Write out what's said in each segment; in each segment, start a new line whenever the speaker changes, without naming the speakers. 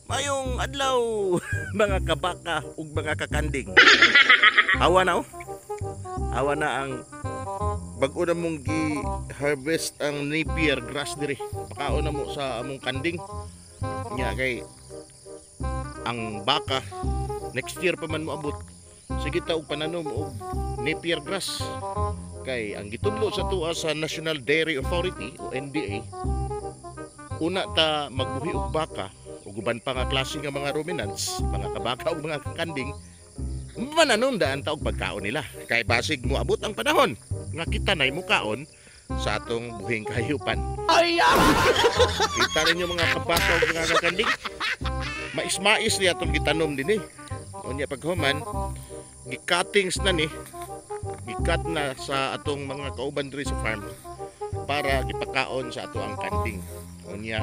Mayong adlaw, mga kabaka ug mga kakanding. Hawa na oh. Hawa na ang bag-o na mong gi-harvest ang napier grass diri. Pakaon na mo sa among kanding. Nya kay ang baka next year pa man moabot. Sige ta og pananom og napier grass. Kay ang gitudlo sa tuwa sa National Dairy Authority o NDA, una ta magbuhi og baka ug uban pa nga klase nga mga ruminants, mga kabaka ug mga kanding, mananom daan ta og pagkaon nila. Kay basig moabot ang panahon nga kita nay mukaon sa atong buhing kahayupan. Kita ninyo, mga kabaka ug mga kakanding, mais-mais niya atong gitanom dinhi. Unya paghuman, gi-cuttings na ni, gi-cut na sa atong mga kauban diri sa farm para gipakaon sa ato ang kanding. Unya,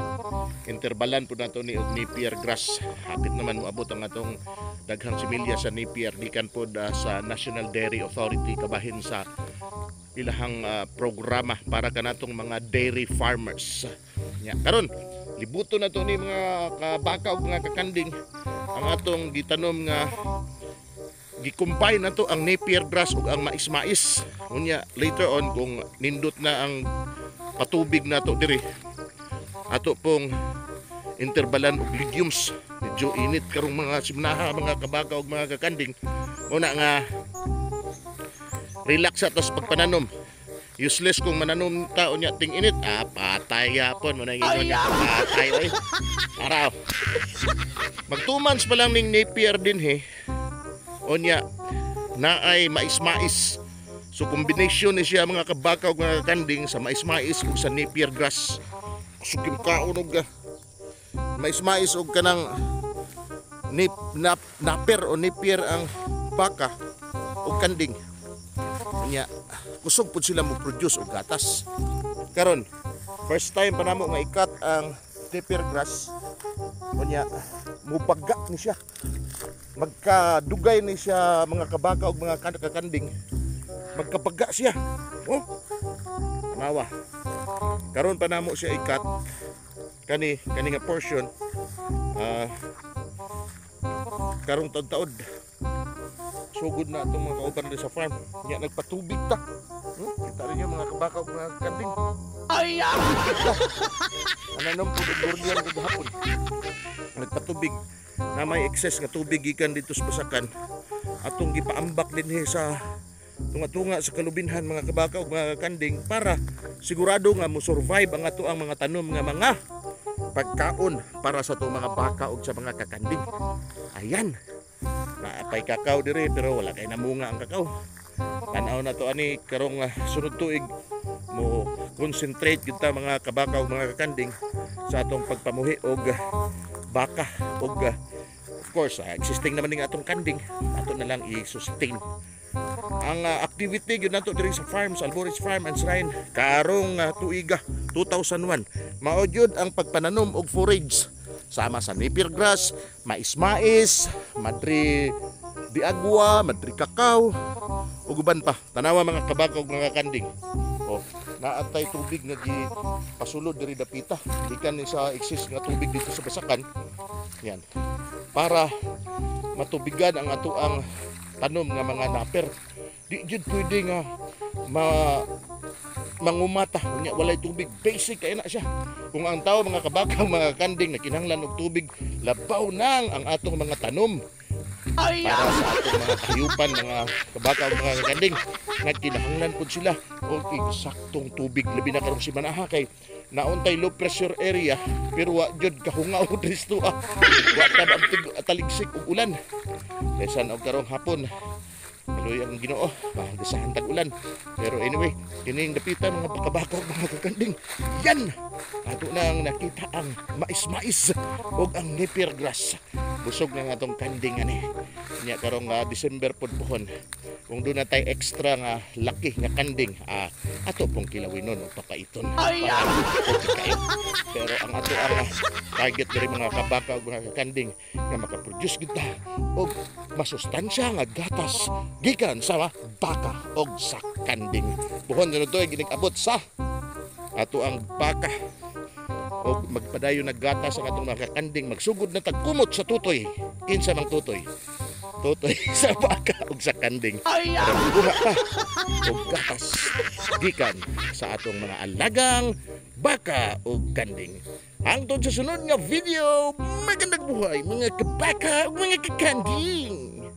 interbalan po nato ni og napier grass. Hapit naman moabot ang atong daghang similya sa napier gikan pod sa National Dairy Authority kabahin sa ilahang programa para kanatong mga dairy farmers. Nya karon libuto na to ni, mga kabaka ug mga kakanding, ang atong gitanom nga gi-combine na to ang napier grass ug ang mais-mais. Unya later on, kung nindot na ang patubig nato diri, ato pong interbalan og legumes. Medyo init karong mga simnaha, mga kabaka ug mga kakanding. Una nga relax sa tos pagpananom. Useless kung mananom ta unya ting init, patay yapon mo na ingon niya, patay oy. Araw mag 2 months pa lang ning napier din he. Unya naay mais-mais, so combination ni siya, mga kabaka ug mga kanding, sa mais-mais ug sa napier grass. Sukim kaon og mais-mais og kanang nip, nap, naper o napier ang baka o kanding. Unya kusog pud sila mo produce og gatas. Karon first time pa namo nga i-cut ang napier grass. Unya mubaga ni siya, magkadugay ni siya, mga kabaka og mga kakanding, magkabaga siya. Oh, tanawa, karon pa namo siya i-cut kani kani nga portion karong taud-taud. Sugod na atong mga kauban diri sa farm. Nya nagpatubig ta. Kita rin yung mga kabaka ug mga kanding. Ay! Ananom po og durian kagahapon. Nagpatubig na may excess nga tubig gikan dito sa basakan, atong gipaambak dinhi sa tunga-tunga sa kalubinhan, mga kabaka ug mga kanding, para sigurado nga mo survive ang ato ang mga tanom nga mga pagkaon para sa atong mga baka ug sa mga kakanding. Ayan. Naapay kakao dire pero wala kay namunga ang kakao. Tanaw na to ani karong sunod tuig mo concentrate gyud ta, mga kabaka ug mga kakanding, sa atong pagpamuhi og baka ug of course existing naman ning atong kanding, ato na lang i-sustain ang activity gyud nato diri sa farm, sa Alboris Farm and Shrine karong tuiga 2001. Mao gyud ang pagpananom og forage sama sa napier grass, mais-mais, madre de agua, madre cacao ug uban pa. Tanawa, mga kabaka ug mga kanding. Oh, naatay tubig nga gi pasulod diri dapita gikan ni sa exist nga tubig dito sa basakan. Yan. Para matubigan ang ato ang tanom nga mga naper. Di jud pwede nga mangumata unya walay tubig. Basic kay na siya. Kung ang tao, mga kabakang mga kanding, nakinahanglan og tubig, labaw nang ang atong mga tanom para sa atong mga kahayupan, mga kabaka ug mga kanding, nagkinahanglan pud sila og eksaktong tubig, labi na karong simanaha kay nauntay low pressure area pero wa jud kahungaw diri sa tuwa. Wa ta taligsik og ulan. Bisan og karong hapon, Kaluy ang Ginoo, mahagisahan tag ulan. Pero anyway, kining dapita, mga kabaka ug mga kakanding. Yan! Ato nang nakita ang mais-mais ug ang napier grass. Busog na nga atong kanding ani. Nya karong December pod pohon. Kung doon na tay extra nga laki nga kanding, ato pong kilawinon o papaiton. Para okay kayo. Pero ang ato ang target diri, mga kabaka ug mga kakanding, nga makaproduce kita og masustansya nga gatas gikan sa baka og sa kanding. Buhon sunod tuig ginig abot sa ato ang baka. Og magpadayon naggatas ang atong mga kakanding, magsugod na tagkumot sa tutoy. Kinsa mang tutoy? Tutoy sa baka ug sa kanding. Para mukuha pa og gatas gikan sa atong mga alagang baka ug kanding. Hangtod sa sunod nga video, magandang buhay, mga kabaka ug mga kakanding.